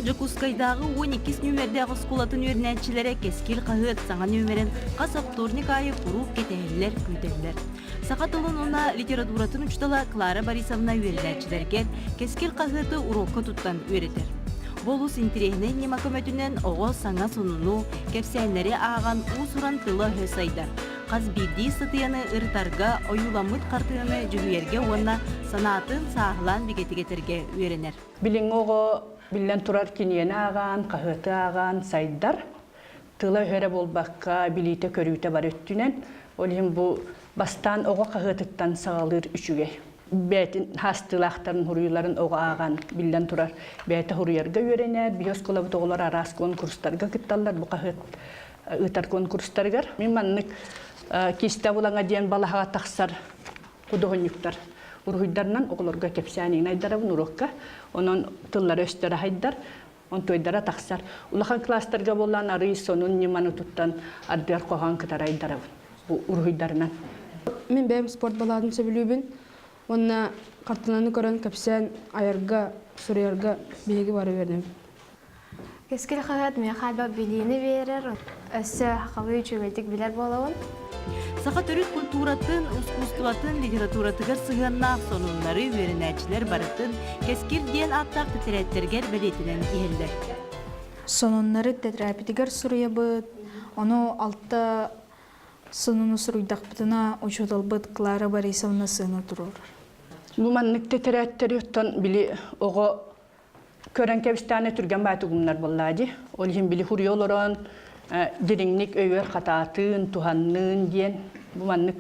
Дьокуускайдааҕы 12 нүөмэрдээх оскуолатын үөрэнээччилэрэ Кэскил хаһыат саҥа нүөмэрин хас вторник аайы куруук кэтэһэллэр, күүтэллэр. Саха тылын уонна литературатын учуутала Клара Борисовна үөрэнээччилэргэ Кэскил хаһыаты уруокка туттан үөрэтэр. Бу олус интэриэһинэй ньыма көмөтүнэн оҕо саҥа сонуну, кэпсээннэри ааҕан уус-уран тыла-өһө сайдар. Хас биирдии ыстатыйаны ырытарга, ойууламмыт хартыынаны дьүһүйэргэ уонна санаатын сааһылаан бигэтик этэргэ үөрэнэр. Билиҥҥи оҕо биллэн турар кинигэни ааҕан, хаһыаты ааҕан сайдар. Тыла-өһө эрэ буолбакка, билиитэ-көрүүтэ бары өттүнэн. Ол иһин бу бастаан оҕо хаһыатыттан саҕалыыр үчүгэй. Бэйэтин хаастыылаахтарын хуруйуларын оҕо ааҕан, биллэн турар, бэйэтэ хуруйарга үөрэнэр. Биһи оскуолабыт оҕолор араас куонкурустарга кытталлар. Бу хаһыат ыытар куонкурустарыгар. Мин маннык киистэ булаҥа диэн балаһаҕа тахсар худуоһунньуктар уруһуйдарынан оҕолорго кэпсээн иҥнайдарабын уруокка. Онон тыллара өстөр аһайдар, онтуойдара тахсар. Улахан класстарга буоллаан арый сонун ньыманы туттан ардыар хоһоон кытарайдарабын бу уруһуйдарынан. Мин бэйэм спорт балаатын сөбүлүүбүн уонна хартыынаны көрөн кэпсээн айарга, суруйарга биһиги бары үөрэнэбит. Кэскил хаһыат миэхэ элбэх билиини биэрэр, өссө сахалыы үчүгэйдик билэр буолабын. Саха төрүт культуратын, ускуустубатын, литературатыгар сыһыаннаах сонуннары үөрэнээччилэр барытын Кэскил диэн ааттаах тэтэрээттэргэр бэлиэтэнэн иһэллэр. Сонуннары тэтэрээппитигэр суруйабыт, ону алта сонуну суруйдахпытына учууталбыт Клара Борисовна сыана туруорар. Бу маннык тэтэрээттэри оттон били оҕо көрөн кэбистэҕинэ түргэн баайтугумнар буоллаа дии. Ол иһин били хуруйа олорон дириҥник өйүөр хатаатын, туһанныын диэн бу маннык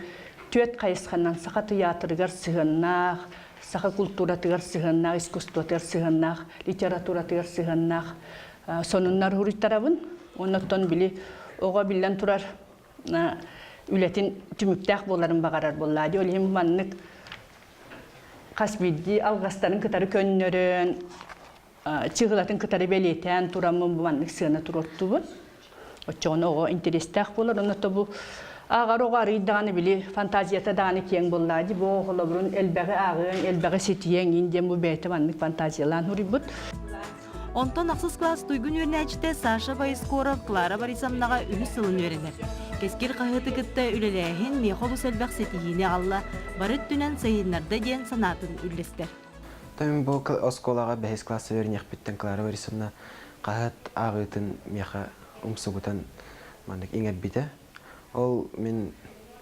түөрт хайысханан саха тыйаатырыгар сыһыаннаах, саха култууратыгар сыһыаннаах, искусствотыгар сыһыаннаах, литературатыгар сыһыаннаах сонуннар хуруйтарабын. Оннуттан били оҕо биллэн турар үлэтин түмүктээх буоларын баҕарар буоллаа дии. Ол иһин маннык хас биирдии алҕастарын кытары көннөрөн, чыһылатын кытары бэлиэтээн тураммын бу маннык сыана туруортубут. Оччоҕуна оҕо интэриэстээх буолар. Онно бу ааҕар оҕо арыый даҕаны били фантазията даҕаны киэҥ буоллаа дии. Бу оҕолорун элбэҕи ааҕыаҥ, элбэҕи ситиэҥ иин диэн бу бэйэтэ маннык фантазиялаан суруйбут. Онтон ахсыс кылаас туйгун үөрэнээччитэ Саша Боескоров Клара Борисовнаҕа үһүс сылын үөрэнэр. Кэскил хаһыаты кытта үлэлээһин миэхэ олус элбэх ситиһиини аҕалла, бары өттүнэн сайыннарда диэн санаатын үллэстэр. Мин бу оскуолаҕа бэһис кылааска үөрэниэхпиттэн Клара Борисовна хаһыат ааҕыытын миэхэ умсугутан маннык иҥэрбитэ. Ол мин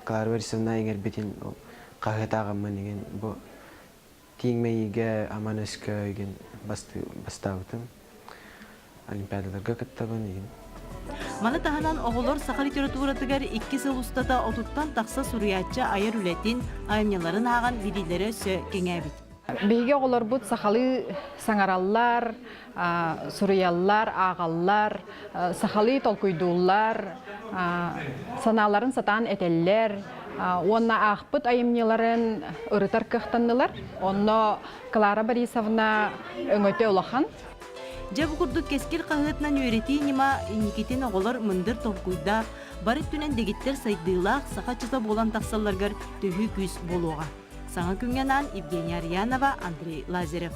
Клара Борисовна иҥэрбитин ол хаһыат ааҕаммын иҥин бу Тииҥ мэйиигэ аман өскө игин бастаабытым. Олимпиадаларга кыттабын игин. Маны таһынан оҕолор саха литературатыгар икки сыл устата отуттан тахса суруйааччы айар үлэтин, айымньыларын ааҕан билиилэрэ өссө кэҥээбит. Биһиги оҕолорбут сахалыы саҥараллар, суруйаллар, ааҕаллар, сахалыы толкуйдууллар, санааларын сатаан этэллэр уонна аахпыт айымньыларын ырытар кыахтаннылар. Онно Клара Борисовна өҥөтө улахан. Дьэ бу курдук Кэскил хаһыатынан үөрэтии ньыма инникитин оҕолор мындыр толкуйдаах, бары өттүнэн дэгиттэр сайдыылаах саха ыччата буолан тахсалларыгар төһүү күүс буолуоҕа. Саҥа күҥҥэ анаан Евгения Арьянова, Андрей Лазарев.